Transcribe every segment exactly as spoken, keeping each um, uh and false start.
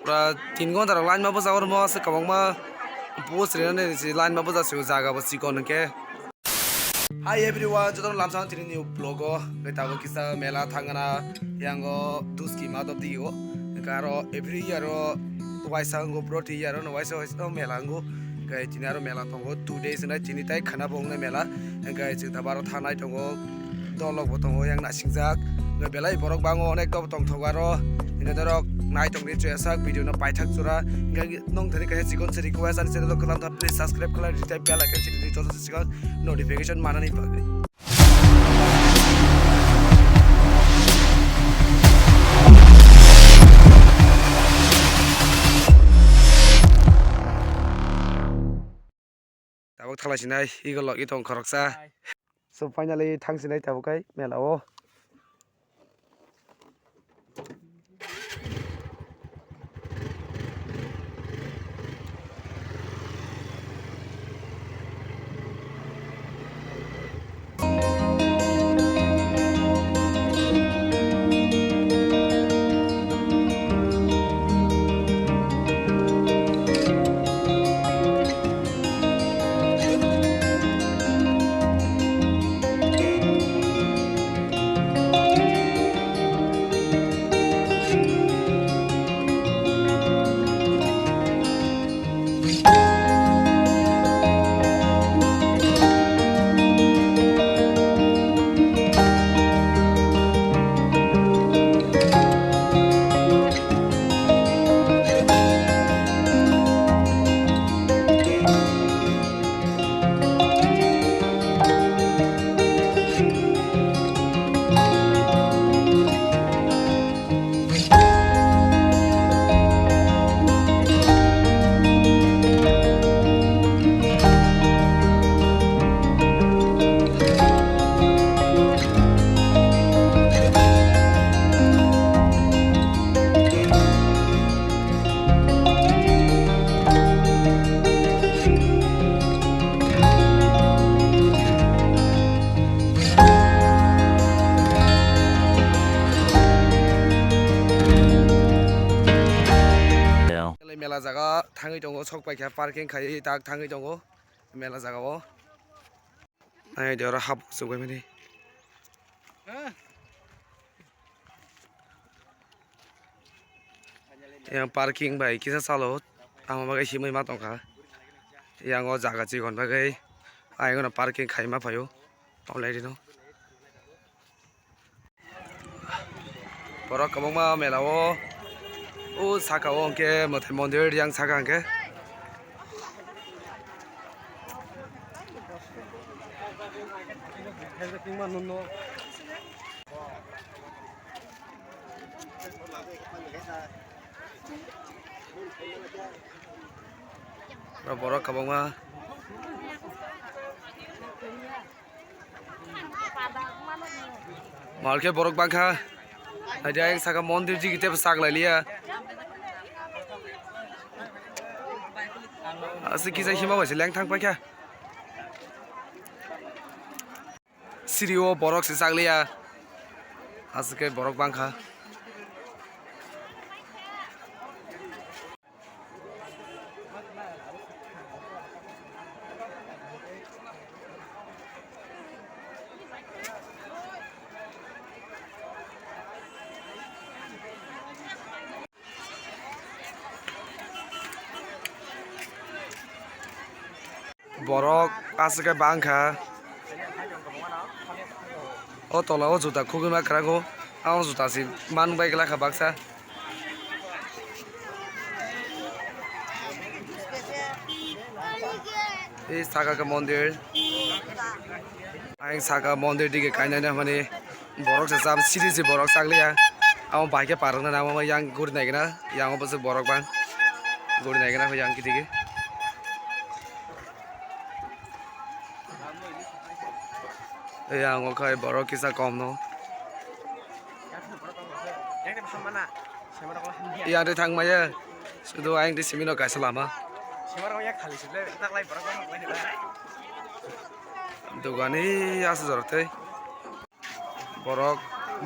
Pura tin ghonta rok line ma bwsa oro mo se kwbangma post rinani si line ma bwsa se jaga bo chikon hwnkhe. Hi everyone, jotono lamsano tini new vlog o. Hwnkhe tabuk kisa mela thangna yango Duski Madhop Digi o. Hwnkhe aro every year o waisa wngo, proti year o no waisa waisa mela wngo. Hwnkhe tini aro mela tongo, two days wngnai, tini tai khana bo wngnai mela. Hwnkhe chwng tabuk aro thangnai tongo. Dolok bo tongo yang nasingjak. Hwnkhe belai borok bango onek to tongthogo aro. Hwnkhe norok nai tongdi chuyasak video no paithak jora. Hwnkhe nwng thani kaisa chikon se request ani channel o kwlam tha, please subscribe khlai rwdi tei bell icon se rwdi joto se chikon notification manani bagwi. Tabuk thalai sinai, ego logi tong khoroksa. Hai. So finally thang sinai tabuk kai mela o. Mela jaga thangwi tongo, sok paikha parking khai tak thangwi tongo mela jaga o. Ai de oro hap chukbai mani. Yang parking bai kisa salo, ang bagwi simui ma tongkha. Yang o jaga chikon bagwi, ayang no parking khai ma phaio, tong lai rino. Borok kwbangma mela o, o saka o hwnkhe mwtai mondir, yang saka hwnkhe. Borok kwbangma. Mal khe borok bangkha. Naidi ayang saka mondir jigi tebo sak lai liya. Aswk kisa hima bai se lengthang paikha. Siri o borok se sak liya. Aswk khe borok bangkha. Borok aswk khe bangkha. O tola o juta khugwi ma kwrago. O juta se man bai glak kha baksa. Ei saka khe mondir. Ayang saka mondir dige kainai na mani borok se jam siri se borok chakliya. Amo bai khe parwknani amo yang guri naikhe na, yang o bwswk borok bang guri naikhe na yang kidige. Yang o khai borok kisa kom no. Yang twi thang maya, sudu ayang twi simi no kaisa lama. Dogani aswk jorok tei borok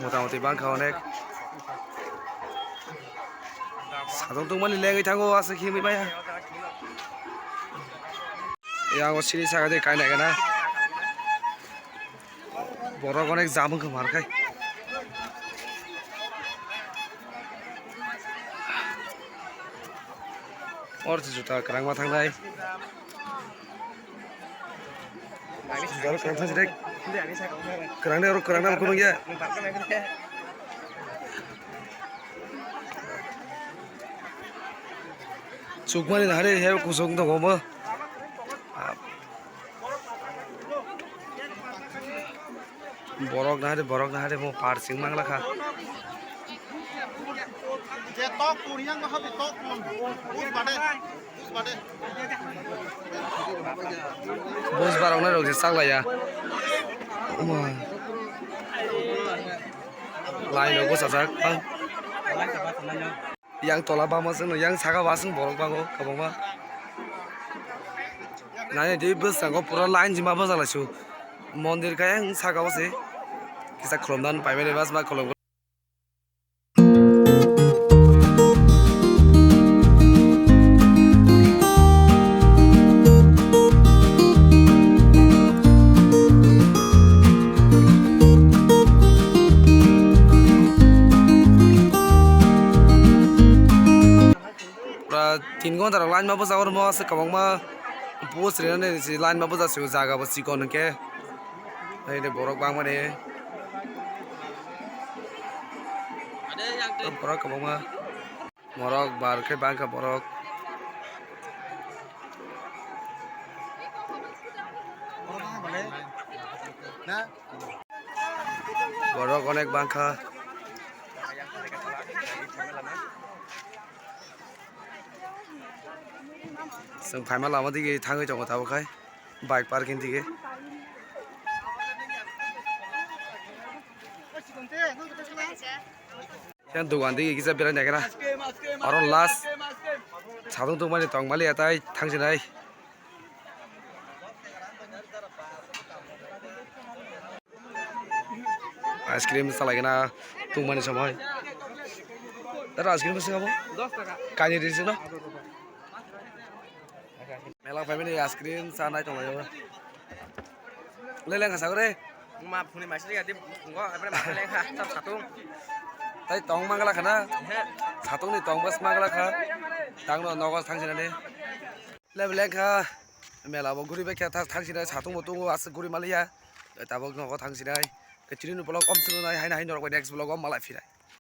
motamoti bangkha onek. Satung tungmani lengwi thango, aswk himwi maya. Yango sini saka de kainai gana. Borok onek jamung khe mar khai. Or juta kwrangma thangnai. Juta kwrang thang sirek. Kwrang de oro kwrang nam kunung ya. Chukmani nahari he kusung tongo mo. Borok nahari, borok nahari mo parsing mangla kha. Bus barok nai rok je chaklaiya. Line rok bwchajak. Yang tola bama chwngno yang saka o aswk borok bango kwbangma. Nai di bwskango pura line jima bwchalaisu. Mondir khe yang saka o se kisa khulumdan paimani bas ma khulum. Pura tin ghonta rok line ma bwchao, oro mo aswk kwbangma post rinani line ma bwchasio, jaga bo chikon hinkhe. Haide borok bangmani. Borok kwbangma. Borok bar khe bangkha borok. Borok onek bangkha. Chwng phaima lama dige thangwi tongo tabuk khai. Bike parking dige. Yang dogan dige kisa berai naikhe na. Oro last satung tungmani tongmani atai thangsinai. Ice cream salai gana tungmani somoi. Tara ice cream sing abo? Dos taka. Kaini ri sino? Mela phaimani ice cream sanai tonglaio. Leleng kha sagre. Ma phuni maisri gadi ngo apre ma leleng kha sab satung. Tai tong mangla khana? He. Satung ni tong bas mangla kha. Tangno nogo thangsinani. Leleng kha. Mela bo guri bai khe thang, thangsinai satung bo tungo aswk guri maliya. Tabok nogo thangsinai. Khe chini vlog om swngnai haino haino rok bai next vlog om malai phinai.